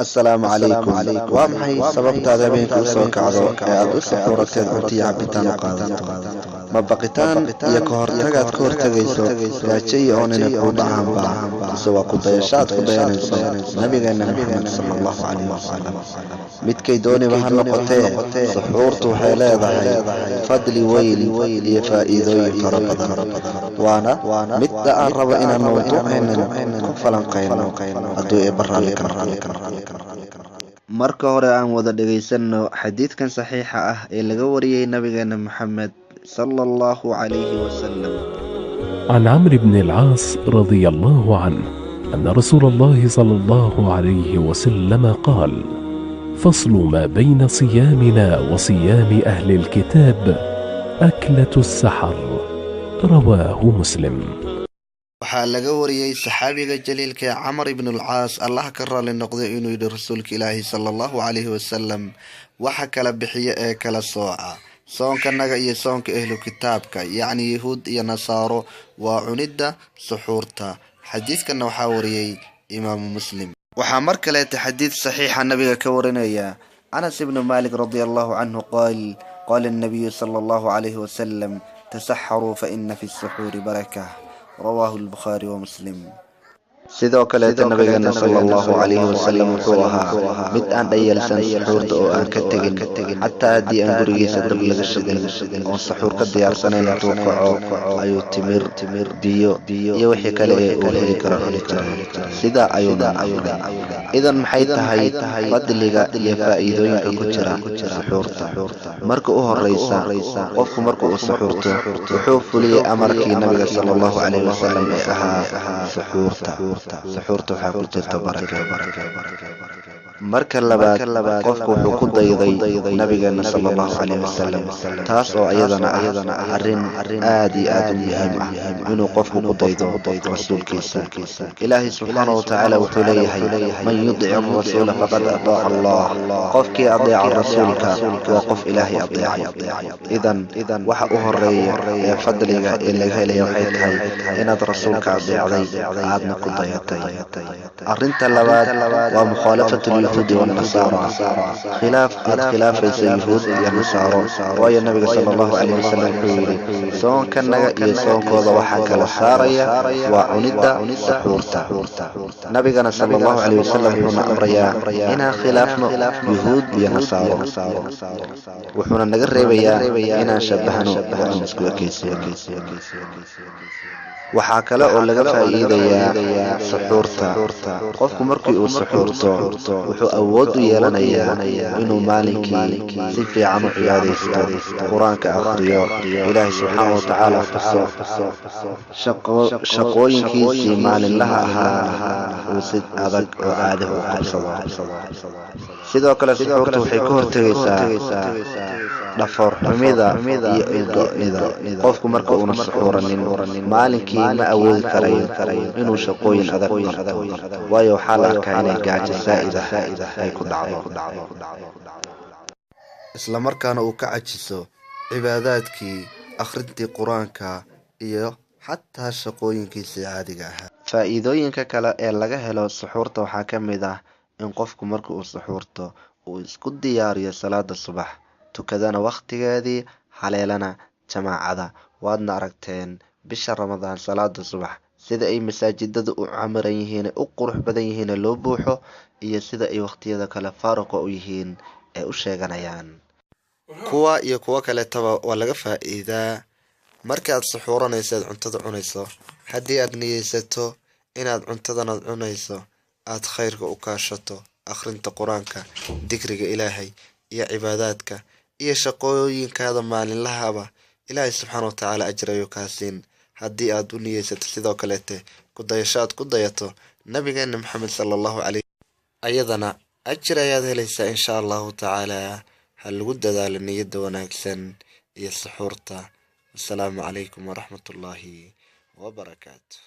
Assalaamu calaykum. Waa maxay sababtaad habeenkii u soo kacdo ee aad u saxuurateed cunto iyo cabitaan u qaadato? Ma baqitaan iyo ka hortagaad ka hortagayso gaajo iyo oon inay kuu dhacaanba, mise waa ku dayasho aad ku dayanayso nabigeena Maxamed sala allahu calayhi wasalam? Midkay dooniba ha noqotee, suxuurtu waxay leedahay fadli weyn iyo faa'iidooyin fara badan, waana midda aan rabo inaan mawduuceennan ku falanqayno hadduu Eebba raalli ka noqdo. Marka hore aan wada dhagaysanno xadiidkan saxiixa ah ee laga wariyey nabigeena Maxamed sala allahu calayhi wasalam. عن عمرو بن العاص رضي الله عنه أن رسول الله صلى الله عليه وسلم قال: فصل ما بين صيامنا وصيام أهل الكتاب أكلة السحر. رواه مسلم. Waxaa laga wariyey saxaabiga jaliilka ee Camar ibnulcaas, Allah ka raali noqday, inuu yidhi rasuulka Ilaahi sala allahu calayhi wasalam: "Waxa kala bixiya ee kala sooca soonkanaga iyo soonka ehlu kitaabka, yacni Yahuud iyo Nasaaro, waa cunidda suxuurta." Xadiidkanna waxaa wariyey Imaamu Muslim. Waxaa mar kaleeta xadiid saxiixa nabiga ka warinaya Anas ibnu Malik radia allahu canhu, qaal: qaala annabiyu sala allahu calayhi wasalam: tasaxaruu fa ina fi suxuuri baraka. Rawaahu lbukhaari wa Muslim. Sidoo kaleeta nabigeena sala allahu calayhi wasalam wuxuu ahaa mid aan dhayalsan suxuurta oo aan ka tegin, xataa haddii aan gurigiisa dab laga shidin oon saxuur ka diyaarsanayn, intuu kaco ayuu timir, biyo iyo wixii kale ee uu heli karo cuni jiray. Sidaa ayuuna amray. Idan maxay tahay fadliga iyo faa'iidooyinka ku jira suxuurta? Marka u horeysa, qofku marka uu suxuurto wuxuu fuliyey amarkii nabiga sala allahu calayhi wasalam ee ahaa suxuurta. Suxuurta waxaa ku jirta baraka. Marka labaad, qofku wuxuu ku dayday nabigeena sala allahu calayhi wasalam, taas oo iyadana ah arrin aad iyo aad u muhiim ah, inuu qofku ku daydo rasuulkiisa. Ilaahay subxaana wa tacaala wuxuu leeyahay: man yudic arasuula faqad ataaca Allah. Qofkii adeeca rasuulka waa qof Ilaahay adeecay. Idan waxa u horeeya ee fadliga ee laga helaya waxay tahay inaad rasuulka adeecday, aadna ku dayatay. Arrinta labaad waa mukhaalafatu alyahuudi waalnasaara, khilaaf aad khilaafaysa yuhuud iyo nasaaro, waayo nabiga sala allahu calayh wasalam wuxuu yidhi: soonkanaga iyo soonkooda waxaa kala saaraya waa cunidda suxuurta. Nabigana sala allahu calayh wasalam wuxuuna amrayaa inaan khilaafno yuhuud iyo nasaaro, wuxuuna naga reebayaa inaan shabahno oo aan isku ekaysiino. Waxaa kale oo laga faa'iidayaa suxuurta, qofku markii uu suxuurto wuxuu awood u yeelanayaa inuu maalinkii si fiican u cibaadaysto, Qur-aanka akhriyo, Ilaahay subxaana wa tacaala xuso, shaqooyinkiisii maalinlaha ahaana uu si adag oo caadih u qabsado. Sidoo kale suxuurta waxay ka hortegaysaa dhafoor xumida iyo ilgo-nida. Qofku marka uuna suxuuranin maalinkii ma awoodi karayo inuu shaqooyin adag qabto, waayo waxaa la arkaa inay gaajo saa'id ah ay ku dhacdo, isla markaana uu ka cajiso cibaadaadkii, akhrintii Qur-aanka iyo xataa shaqooyinkiisii caadiga ahaa. Faa'iidooyinka kale ee laga helo suxuurta waxaa ka mid ah in qofku marka uu suxuurto uu isku diyaariyo salaada subax, tukadana wakhtigeedii, haleelana jamaacada. Waadna aragteen bisha Ramadaan salaada subax sida ay masaajidadu u camiran yihiin, u qurux badan yihiin, loo buuxo, iyo sida ay wakhtiyada kale faaruqa u yihiin ee u sheeganayaan. Kuwa iyo kuwo kaleetaba waa laga faa'iidaa. Markaad suxuuranayso aad cuntada cunayso, haddii aad niyeysato inaad cuntadanaad cunayso aad khayrka u kaashato, akhrinta Qur-aanka, dikriga Ilaahay iyo cibaadaadka iyo shaqooyinkaada maalinlahaba, Ilaahay subxaana wa tacaala ajir ayuu kaa siin. Haddii aad u niyeysato sidoo kaleete ku dayasho aad ku dayato nabigeena Maxamed sala allahu caleyh, ayadana ajir ayaad helaysaa insha allahu tacaala. Ha lagu dadaalo niyadda wanaagsan iyo suxuurta. Wasalaamu calaykum waraxmatullaahi wabarakaatu.